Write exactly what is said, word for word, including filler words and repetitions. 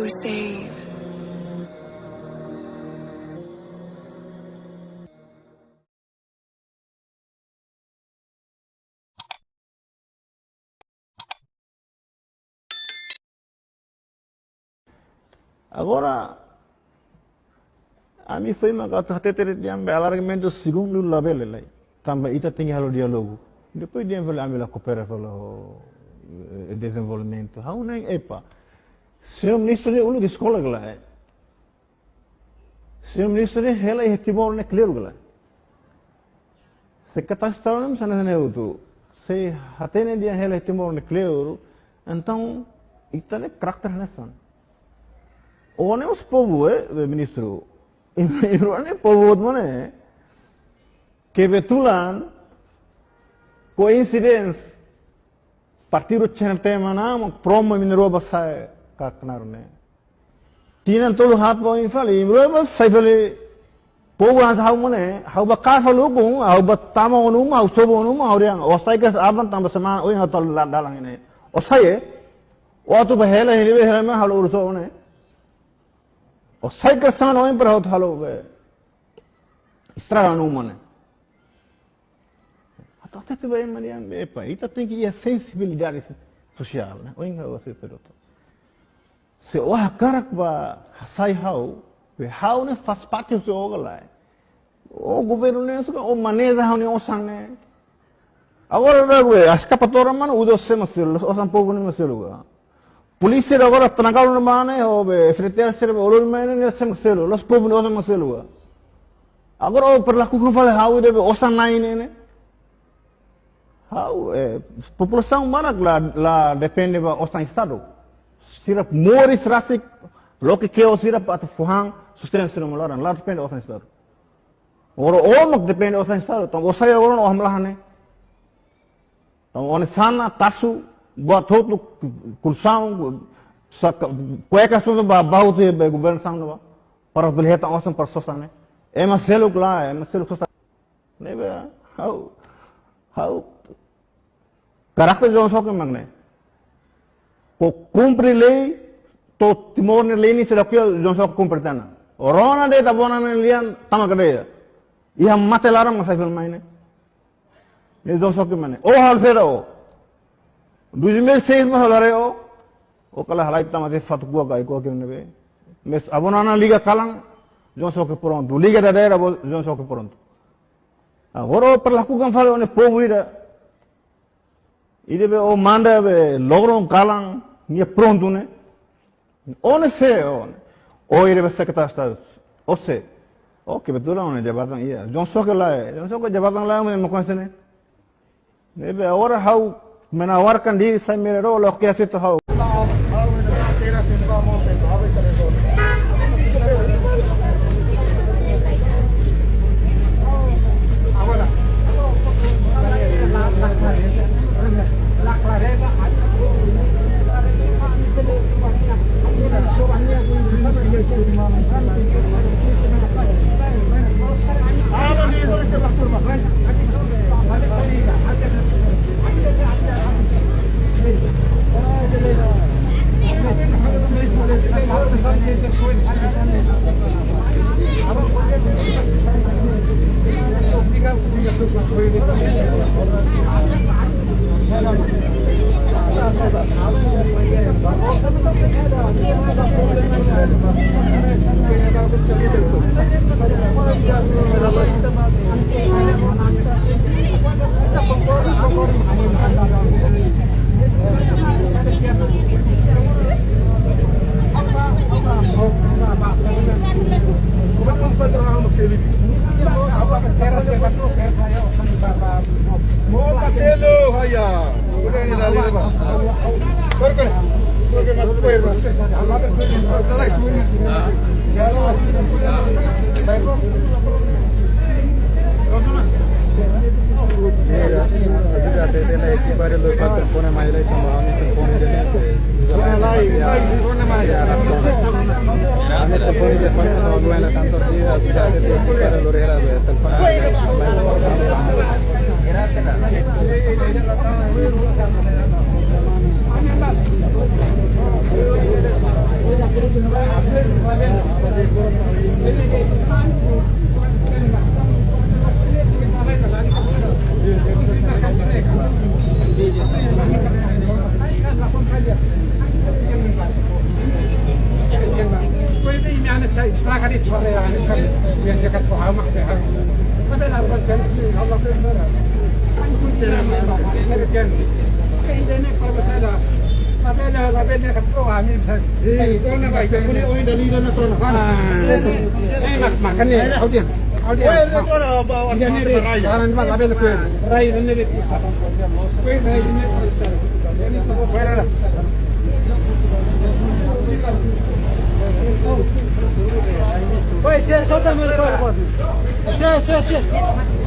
Save. Agora, ami foin mak atu hatete dehan be alargamentu segundu labele lai. Tanba ita tenke halo diálogu. Depois dehan fali ami la koopera fali ho, eh, dezenvolvimentu. Ha'u hanoin, epa. Señór Ministru ne'e uluk eskola ka lae. Señór Ministru ne'e hela iha Timor ne'e kleur ka lae. Se katak Estadu ne'e hanesan ne'e hotu. Se hatene dehan hela iha Timor ne'e kleur, entaun ita-nia karakter hanesan. Ó ne'e mós povu, eh, be Ministru. Imi ne'e povu hotu mak ne'e. Kebetulan, koinsidénsia, partidu C N T mak ne'e mak promo imi na'in-rua bá sa'e ka knaar ne'e. Tinan tolu haat ba oin fali, imi na'in-rua bá sa'e fali. Povu hanesan ha'u mak ne'e, ha'u bá kaer fali ukun, ha'u bá tama ó-nia uma, ha'u sobu ó-nia uma, ha'u dehan, ó sai kedas aban tanba semana oin ha'u tau la dalan ne'e. Ó sai, eh? Ó atu bá hela, hela, hela, hela, halo urusaun ne'e. Ó sai kedas semana oin para ha'u atu halo, eh, estraga ó-nia uma ne'e. Atu hatete ba ema dehan, epa, ita tenke iha sensibilidade sosiál, ne'e? Ohin ha'u sei pergunta. Se ó hakarak bá hasai ha'u, be ha'u ne'e faz parte husi ó ka lae. Ó governu ne'e, só ke ó maneja ha'u-nia osan ne'e. Agora, da gue, eskapatória mak ne'e, uza sé mak selu, osan povu ne'e mak selu ka. Polísia agora trankaun ne'e mak ne'e, ho be, F T L sira be ulun mak ne'e, ne'e sé mak selu, la'ós povu nia osan mak selu ka. Agora ó perlakukan fali ha'u ida be osan na'in ne'e, ne'e. Ha'u, eh, populasaun barak la, la depende ba osan Estadu. Sira moris rasik, loke keo sira para atu fó han, sustenta sira-nia moris, la depende osan Estadu. Agora ó mak depende osan Estadu, entaun ó sai agora ó hamlaha ne'e. Entaun ó-nia sana, tasu, buat hotu, kolxaun, saka, kueka, só ba, ba hotu iha governu sana ba. Para bele hetan osan para sosa ne'e. Ema seluk la, ema seluk sosa. Ne'ebé, ha'u, ha'u, karakter João Soke mak ne'e. Ó kumpre lei, to'o Timor nia lei ne'e seidauk iha João Soke kumpre tiha ona. Ó rona de'it Tabonan nia lian tama kadeia. Iha mate laran mak sai fali mai ne'e. Ne'e João Soke mak ne'e. Ó halo saida ó. Dois mil e seis mak halo haree ó. Ó kala halai tama tiha fatuk rua ka ai-kuak ne'ebé. Mais Tabonan nia liga kalan, João Soke prontu. Liga dadeer, João Soke prontu. Agora ó perlakukan fali ó-nia povu ida. Ida be ó manda be lorong kalan, nia prontu ne'e. Ó ne'e sé, ó ne'e. Ó ida be sekretáriu Estadu. Ó sé. Ó kebetulan ó-nia jabatan iha. João Soke lae, João Soke jabatan lae, ó ne'e mak koñese ne'e. Ne'ebé agora ha'u menawarkan diri sai Merero, loke aseita ha'u. Mira, ajuda a tener la equipa de los cuatro pone más la equipa, a mí me pone de mente. Ami telefone de panha só aguenta tanto dia, bisa de equipa de los rehelas de telefone. Oi, se solta meu corpo. Se, se, se.